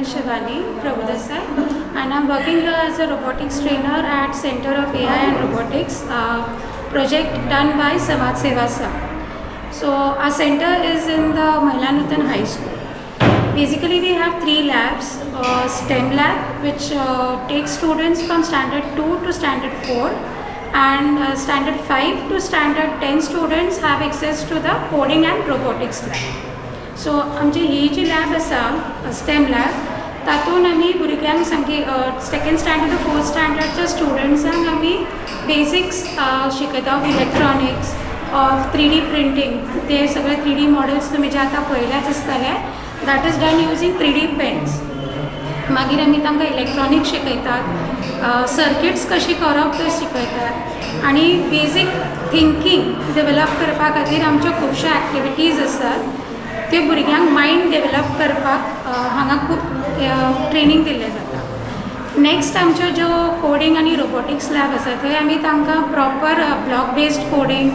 is Shivani Prabhudesai and I'm working here as a robotics trainer at Center of AI and Robotics, project done by Samaj Seva Sangh. So our center is in the Mahila Nutan High School. Basically, we have three labs. STEM lab, which takes students from standard 2 to standard 4, and standard 5 to standard 10 students have access to the coding and robotics lab. So आमची ही जी lab आसा, stem lab, तातूंत आमी भुरग्यांक सामकी second standard two fourth स्टँडर्डच्या स्टुडंट्सांक आमी basics शिकयता of electronics, of 3D printing. ते सगळे थ्री डी मॉडल्स तुमी जे आतां पळयल्याच आसतले, that is done using 3D pens. मागीर आमी तांकां इलेक्ट्रॉनिक्स शिकयतात, सर्किट्स कशी करप ते शिकयतात आनी बेजीक थिंकींग डेवलप करपा खातीर आमच्यो खुबश्यो एक्टिविटीज आसात. त्यो भुरग्यांक मायंड डेवलप करपाक हांगा खूब ट्रेनींग दिल्लें जाता. नेक्स्ट, आमच्यो ज्यो कोडींग आनी रोबोटिक्स लॅब आसा, थंय आमी तांकां proper block based coding,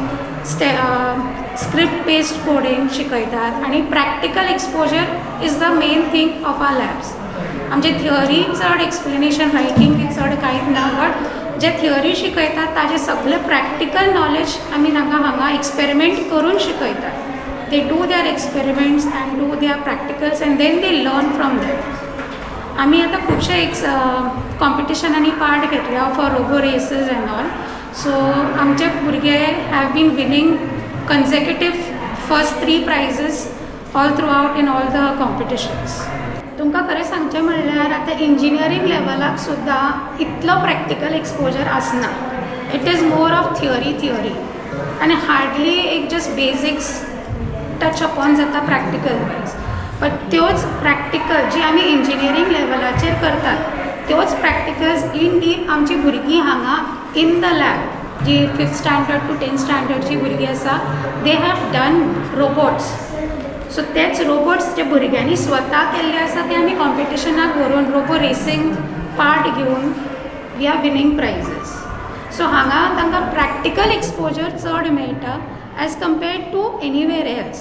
script based coding शिकयतात आनी practical exposure is the main thing of our labs. आमचे थिअरी चड, एक्सप्लेनेशन, रायटींग बी चड कांयच ना, बट जे थिअरी शिकयतात ताजें सगळें प्रॅक्टिकल नॉलेज आमी तांकां हांगा एक्सपेरिमेंट करून शिकयतात. They do their experiments and do their practicals and then they learn from that. आमी आतां खुबशे एक कॉम्पिटिशनांनी पार्ट घेतल्या for robo races and all. So आमचे भुरगे have been winning consecutive first three prizes all throughout in all the competitions. तुमकां खरें सांगचें म्हणल्यार, आतां इंजिनियरींग लेवलाक सुद्दां इतलो प्रॅक्टिकल एक्सपोजर आसना. It is more of theory, theory आनी हार्डली एक जस्ट बेजिक्स टच अपॉन जाता प्रॅक्टिकल वायज. बट त्योच प्रॅक्टिकल जी आमी इंजिनियरींग लेवलाचेर करतात, त्योच प्रॅक्टिकल्स इन डीप आमची भुरगीं हांगा in the lab, ji fifth standard to tenth स्टँडर्डची भुरगीं आसा, they have done robots. So तेच रोबोट्स जे भुरग्यांनी स्वता केल्ले आसा, ते आमी कॉम्पिटिशनाक व्हरून, रोबो रेसींग पार्ट घेवन we are winning prizes. So हांगा तांकां प्रॅक्टिकल एक्सपोजर चड मेळटा as compared to anywhere else.